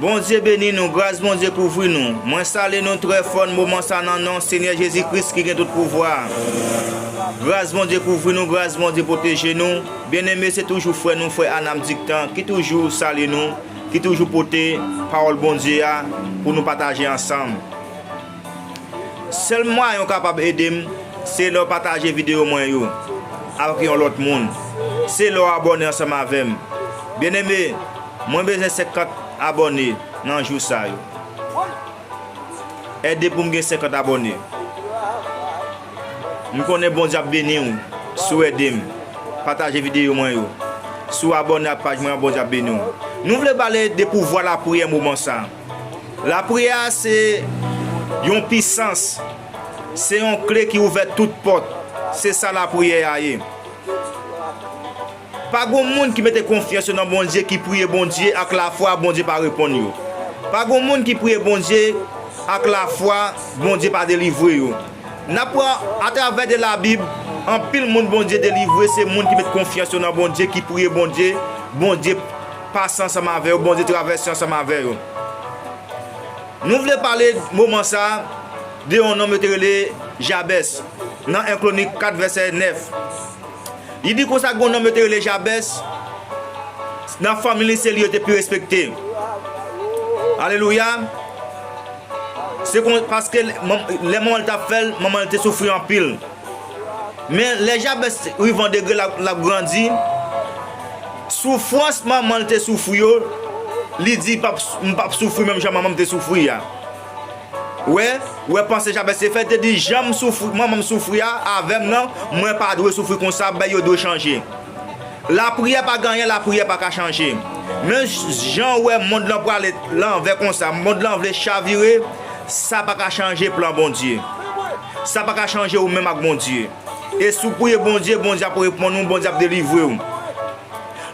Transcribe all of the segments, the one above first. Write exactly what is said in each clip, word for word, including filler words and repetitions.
Bondye beni nou, gras Bondye kouvri nou. Mwen salye nou trè fò nan moman sa nan non Senyè Jezi Kris ki gen tout pouvwa. Gras Bondye kouvri nou, gras Bondye pwoteje nou. Byeneme, se toujou frè nou, frè Anam Diktan, ki toujou salye nou, ki toujou pote pawòl Bondye a pou nou pataje ansanm. Sèl mwayen w kapab ede m, se lè w pataje videyo mwen yo avèk yon lòt moun. Se lè w abòne ansanm avè m. Byeneme, mwen bezwen senkant abòne nan jou sa yo. Ede pou m gen senkant abòne. M konnen Bondye ap beni w si w ede m pataje videyo mwen yo. Si w abòne ak paj mwen an, Bondye ap beni w. Nou vle pale de pouvwa lapriyè moman sa. Lapriyè a se yon pisans, se yon kle ki ouvè tout pòt. Se sa lapriyè a ye. Pa gon moun ki mete konfyans yo nan Bondye, ki priye Bondye ak lafwa, Bondye pa reponn yo. Pa gon moun ki priye Bondye ak lafwa, Bondye pa delivre yo. N ap wè atravè de Labib, anpil moun Bondye delivre, se moun ki met konfyans yo nan Bondye, ki priye Bondye, Bondye pase ansanm avè yo, Bondye travèse ansanm avè yo. Nou vle pale moman sa a de yon nonm yo te rele Jabès, nan en Kwonik kat vèsè nèf. Li di konsa, gen yon nonm yo te rele Jabès, nan fanmi li, se li yo te pi respekte. Alelouya! Se kon, paske lè manman l t ap fè l, manman l te soufri anpil. Men lè Jabès rive yon degre l ap, l ap grandi, soufrans manman l te soufri yo, li di, "P ap, m p ap soufri menm jan manman m te soufri a." Wè, wè panse Jabès te fè, li te di, "Jan m soufri, manman m soufri a, avè m nan, mwen pa dwe soufri konsa, bagay yo dwe chanje." Lapriyè pa gen anyen, lapriyè pa ka chanje. Men jan w wè mond lan prale lanvè konsa, mond lan vle chavire, sa pa ka chanje plan Bondye. Sa pa ka chanje ou menm ak Bondye. E si w priye Bondye, Bondye ap reponn ou, Bondye ap delivre w.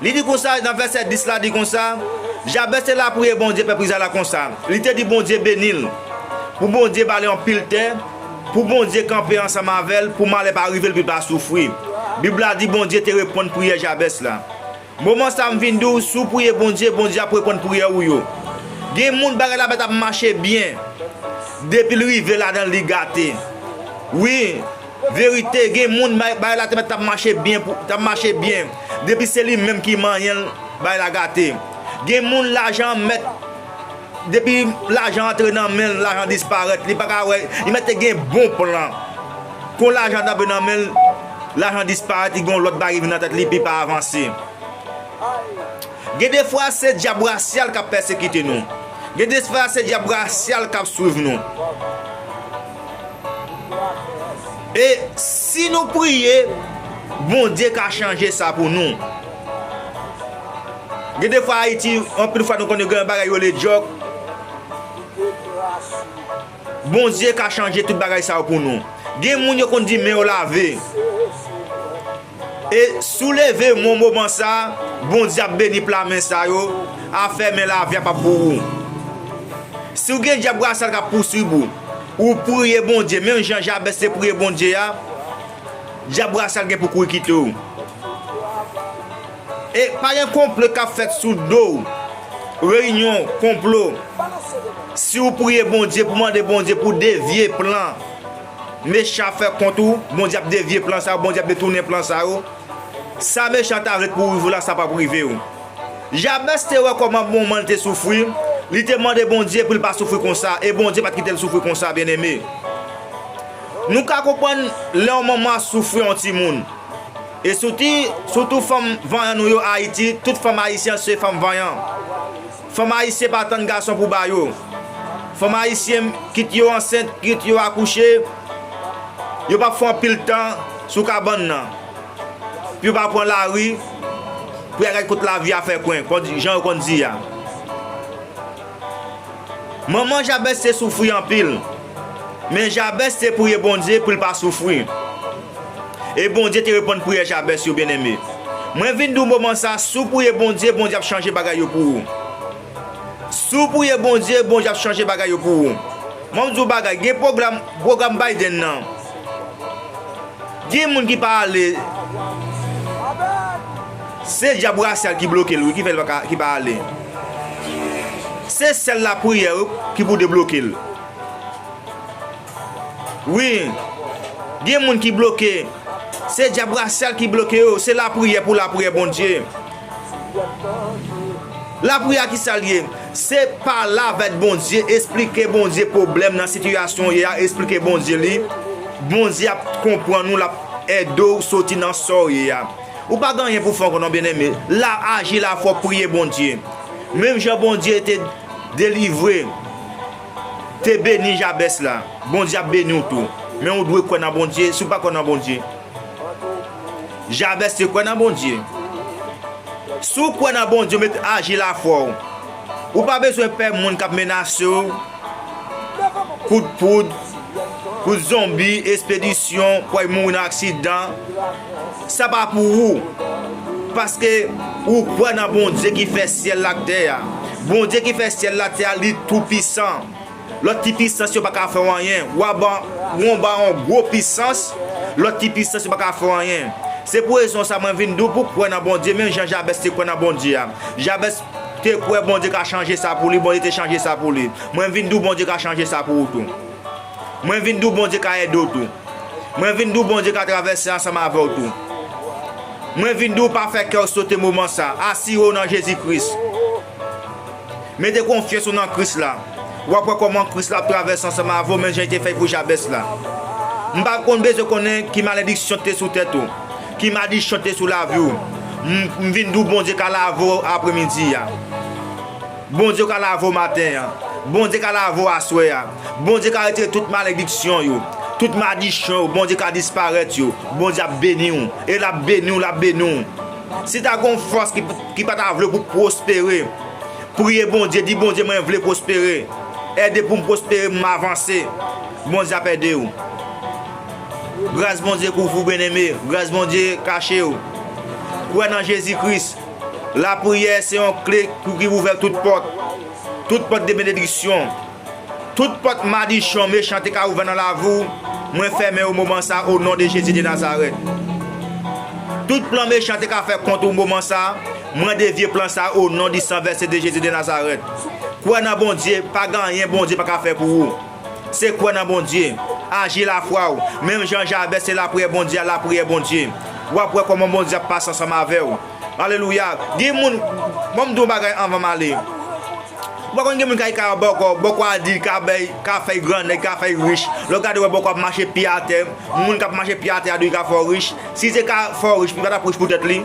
Li di konsa, nan vèsè dis la, di konsa, Jabès te lapriyè Bondye pèp Izrayèl la konsa. Li te di Bondye beni l, pou Bondye ba li anpil tè, pou Bondye kanpe ansanm avè l, pou malè pa rive l, pou l pa soufri. Bib la di Bondye te reponn priyè Jabès la. Moman sa a m vin di w, si w priye Bondye, Bondye ap reponn priyè ou yo. Gen moun bagay la mèt ap mache byen, depi l rive ladan l, li gate. Wi, verite, gen moun bay, bay la te mèt t ap mache byen pou, t ap mache byen. Depi se li menm ki manyen l, bay la gate. Gen moun lajan mèt, depi lajan antre nan men l, lajan disparèt, li pa ka wè, li mèt te gen bon plan. Kon lajan t antre nan men l, lajan disparèt, li gen yon lòt bagay vin nan tèt li, epi pa avanse. Gen de fwa se dyab rasyal k ap pèsekite nou. Gen de fwa se dyab rasyal k ap swiv nou. E si nou priye, Bondye ka chanje sa pou nou. Gen de fwa Ayiti, anpil fwa nou konn gen yon bagay yo rele djòk. Bondye ka chanje tout bagay sa yo pou nou. Gen moun yo konn di men yo lave. E si w leve yon moman sa, Bondye ap beni pla men sa yo, afè men lavi a p ap pou ou. Si w gen dyab rasyal k ap pouswib ou, ou priye Bondye, menm jan Jabès te priye Bondye a, dyab rasyal gen pou kouri kite w. E pa gen konplo k ap fèt sou do w, reyinyon, konplo. Si w priye Bondye pou mande Bondye pou devye plan mechan ap fè kont ou, Bondye ap devye plan sa yo, Bondye ap detounen plan sa yo. Sa mechan ta vle pou rive w la, sa p ap rive w. Jabès te wè kòman manman l te soufri, li te mande Bondye pou l pa soufri konsa, e Bondye pa t kite l soufri konsa, byeneme. Nou ka konprann lè yon manman ap soufri yon timoun. E sou ti, sitou fanm vanyan nou yo Ayiti, tout fanm ayisyen se fanm vanyan. Fanm ayisyen pa tann gason pou ba yo. Fanm ayisyen, kit yo ansent, kit yo akouche, yo p ap fè anpil tan sou kabann nan. Pou yo pa pran lari, pou y al gade kot lavi a fè kwen, kon jan yo konn di a. Manman Jabès te soufri anpil, men Jabès te priye Bondye pou l pa soufri. E Bondye te reponn priyè Jabès yo, byeneme. Mwen vin di w moman sa, si w priye Bondye, Bondye ap chanje bagay yo pou ou. Si w priye Bondye, Bondye ap chanje bagay yo pou ou. Mwen di w bagay, gen pwogram, pwogram Biden nan. Gen moun ki pa ale. Se dyab rasyal ki bloke l, wi, ki fè l pa ka, ki pa ale. Se sèl lapriyè ki pou debloke l. Wi, gen moun ki bloke. Se dyab rasyal ki bloke yo. Se lapriyè pou lapriyè Bondye. Lapriyè a ki sa l ye? Se pale avèk Bondye, eksplike Bondye pwoblèm nan sitiyasyon w ye a, eksplike Bondye li. Bondye ap konprann ou, l ap ede w soti nan sa w ye a. Ou pa gen anyen pou fè ankò non, byeneme. La, aji lafwa w, priye Bondye. Menm jan Bondye te delivre, te beni Jabès la, Bondye ap beni w tou. Men ou dwe kwè nan Bondye. Si w pa kwè nan Bondye, Jabès te kwè nan Bondye. Si w kwè nan Bondye, w mete aji lafwa w. Ou pa bezwen pè moun k ap menase w. Kout poud, kout zonbi, espedisyon, kwè mouri nan aksidan. Sa pa pou ou. Paske ou kwè nan Bondye ki fè syèl la ak tè a. Bondye ki fè syèl la, tè a, li toupisan. Lòt ti pisans yo pa ka fè w anyen. W ap ba, w ap ba yon gwo pisans, lòt ti pisans yo pa ka fè w anyen. Se pou rezon sa mwen vin di w pou w kwè nan Bondye, menm jan Jabès te kwè nan Bondye a. Jabès te kwè Bondye ka chanje sa pou li, Bondye te chanje sa pou li. Mwen vin di w Bondye ka chanje sa pou ou tou. Mwen vin di w Bondye ka ede w tou. Mwen vin di w Bondye ka travèse ansanm avè w tou. Mwen vin di w pa fè kè w sote moman sa. Asire w nan Jezi Kris. Mete konfyans ou nan Kris la. W ap wè kòman Kris la ap travèse ansanm avè w, menm jan li te fè pou Jabès la. M pa konn bezwen konnen ki malediksyon te sou tèt ou, ki madichon te sou lavi w. M, m vin di w Bondye ka lave w apremidi a. Bondye ka lave w maten an. Bondye ka lave w aswè a. Bondye ka retire tout malediksyon yo, tout madichon yo. Bondye ka disparèt yo. Bondye ap beni w. E l ap beni w, l ap beni w. Si ta gon fòs ki, ki pa ta vle pou pwospere, priye Bondye, di Bondye, mwen vle pwospere. Ede pou m pwospere, pou m avanse. Bondye ap ede w. Gras Bondye kouvri w, byeneme. Gras Bondye kache w. Kwè nan Jezi Kris. Lapriyè se yon kle pou ki ouvè tout pòt. Tout pòt de benediksyon. Tout pòt madichon mechan te ka ouvè nan lavi w, mwen fèmen yo moman sa o non de Jezi de Nazarèt. Tout plan mechan te ka fè kont ou moman sa, mwen devye plan sa o non di san vèse de Jezi de Nazarèt. Kwè nan Bondye, pa gen anyen Bondye pa ka fè pou ou. Se kwè nan Bondye. Aji lafwa w. Menm jan Jabès se lapriyè Bondye a, lapriyè Bondye. W ap wè kòman Bondye ap pase ansanm avè w. Alelouya. Gen moun, ban m di w yon bagay anvan m ale. Ou pa konn gen moun k al kay bòkò, bòkò a di l ka bay, ka fè l grannèg, ka fè l rich. Lè w gade w wè bòkò ap mache pye atè, moun k ap mache pye atè a di w li ka fè w rich. Si l te ka fè w rich, li pa t ap rich poutèt li.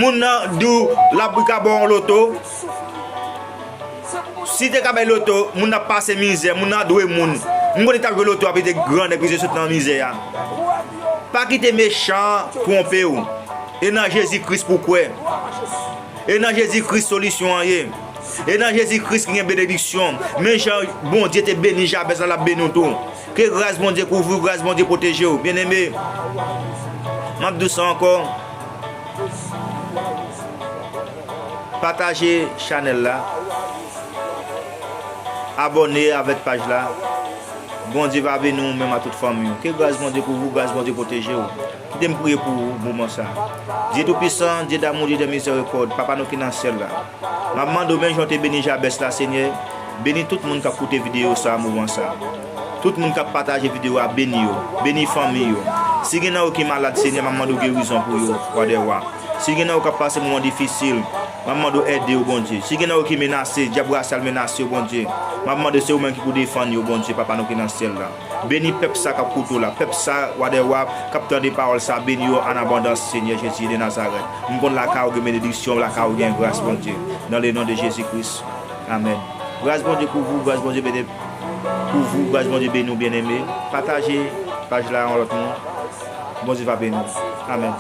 Moun nan di w l ap, li ka ba w yon loto. Si l te ka bay loto, moun nan ap pase mizè, moun nan dwe moun. M konnen l t ap jwe loto a pou l te grannèg, pou l te sot nan mizè a. Pa kite mechan an twonpe w. E nan Jezi Kris pou w kwè. E nan Jezi Kris solisyon an ye. E nan Jezi Kris ki gen benediksyon. Men jan Bondye te beni Jabès la, l ap beni w tou. Ke gras Bondye kouvri w, gras Bondye pwoteje w. Byeneme, m ap di w sa ankò. Pataje chanèl la. Abòne avèk paj la. Bondye va beni w menm a tout fanmi w. Ke gras Bondye kouvri w, gras Bondye pwoteje w. Kite m priye pou ou moman sa. Dye Toupisan, Dye damou, Dye de mizèrikòd, Papa nou ki nan syèl la. M ap mande w, menm jan w te beni Jabès la, Senyè, beni tout moun k ap koute videyo sa a moman sa. Tout moun k ap pataje videyo a, beni yo. Beni fanmi yo. Si gen nan yo ki malad, Senyè, m ap mande w gerizon pou yo, Wa dè wa. Si gen nan yo k ap pase moman difisil, m ap mande w ede yo, Bondye. Si gen nan yo ki menase, dyab rasyal menase yo, Bondye, m ap mande w se ou menm ki pou defann yo, Bondye, Papa nou ki nan syèl la. Beni pèp sa k ap koute w la. Pèp sa, Wa dè wa, k ap tande pawòl sa, beni yo an abondans, Senyè Jezi de Nazarèt. M konn lakay ou gen benediksyon, lakay ou gen gras, Bondye. Dans le nom de Jésus-Christ. Amèn. Gras Bondye kouvri w, gras Bondye beni, kouvri w, gras Bondye beni w, byeneme. Pataje paj la yon lòt moun. Bondye va beni w. Amèn.